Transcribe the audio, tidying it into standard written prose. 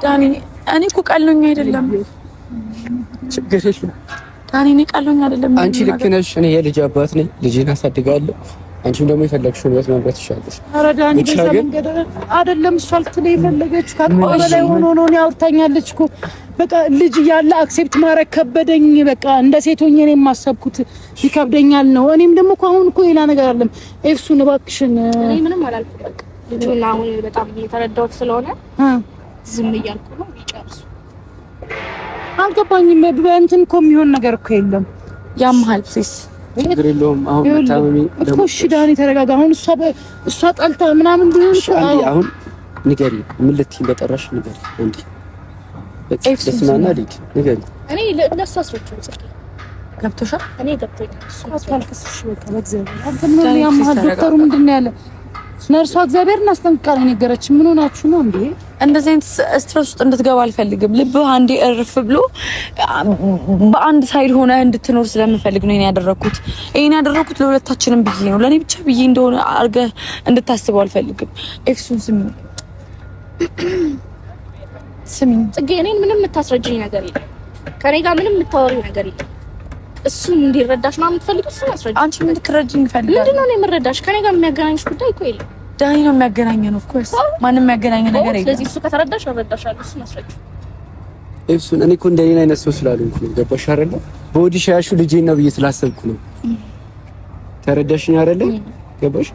ዳኒ፣ እኔ እኮ ቀሎኝ አይደለም። ችግር የለም ዳኒ፣ እኔ ቀሎኝ አይደለም። አንቺ ልክ ነሽ። እኔ የልጅ አባት ነኝ። ልጄን አሳድጋለሁ። አንቺም ደግሞ የፈለግሽውን ህይወት መምራት ትችላለሽ። ኧረ ዳኒ በዛ መንገድ አይደለም እሷ ልትለኝ የፈለገች ከአቅሟ በላይ ሆኖ ነው። እኔ አውርታኛለች እኮ በቃ ልጅ እያለ accept ማድረግ ከበደኝ። በቃ እንደ ሴት ሆኜ እኔም የማሰብኩት ይከብደኛል ነው። እኔም ደግሞ እኮ አሁን እኮ ሌላ ነገር አለም። ኤፍሱን እባክሽን፣ እኔ ምንም አላልኩም። በቃ ልጁን አሁን በጣም እየተረዳሁት ስለሆነ ዝም እያልኩ ነው። ይጨርሱ። አልገባኝም። በእንትን እኮ የሚሆን ነገር እኮ የለም። ያምሃል please ችግር የለውም። አሁን መታመሚ እኮ እሺ፣ ዳኒ ተረጋጋ። አሁን እሷ ጠልታ ምናምን ቢሆን እኮ አንዴ አሁን ንገሪ፣ ምን ልትይ እንደጠራሽ ንገሪ። አንዴ ልስማና ልሂድ። ንገሪ። እኔ ለእነሱ አስረጅው ጽጌ ገብቶሻል? እኔ ገብቶኛል። እሱ አታልቅስሽ፣ በቃ በእግዚአብሔር። አንተ ምን ሆነህ ያምሃል? ዶክተሩ ምንድን ነው ያለ? ነርሷ እግዚአብሔርን አስጠንቅቃ ነው የነገረች። ምን ሆናችሁ ነው እንዴ? እንደዚህ አይነት stress ውስጥ እንድትገባ አልፈልግም። ልብህ አንዴ እርፍ ብሎ በአንድ side ሆነ እንድትኖር ስለምፈልግ ነው ይሄን ያደረኩት። ይሄን ያደረኩት ለሁለታችንም ብዬ ነው፣ ለእኔ ብቻ ብዬ እንደሆነ አድርገህ እንድታስበው አልፈልግም። ኤፍሱን ስሚኝ፣ ስሚኝ ጽጌ፣ እኔን ምንም የምታስረጅኝ ነገር የለም። ከኔ ጋር ምንም የምታወሪው ነገር የለም። እሱን እንዲረዳሽ ነው የምትፈልጊው? እሱን አስረጅኝ። አንቺ እንድትረጅኝ እፈልጋለሁ። ምንድን ነው እኔ የምረዳሽ? ከኔ ጋር የሚያገናኝሽ ጉዳይ እኮ የለም። ዳኒ ነው የሚያገናኘን። Of course ማንም የሚያገናኘን ነገር የለም። ስለዚህ እሱ ከተረዳሽ እረዳሻለሁ። እሱን አስረጅኝ። ኤፍሱን፣ እኔ እኮ እንደኔን አይነት ሰው ስላልሆንኩ ነው። ገባሽ አይደለ? በሆድሽ ያልሽው ልጄን ነው ብዬ ስላሰብኩ ነው። ተረዳሽኝ አይደለ? ገባሽ?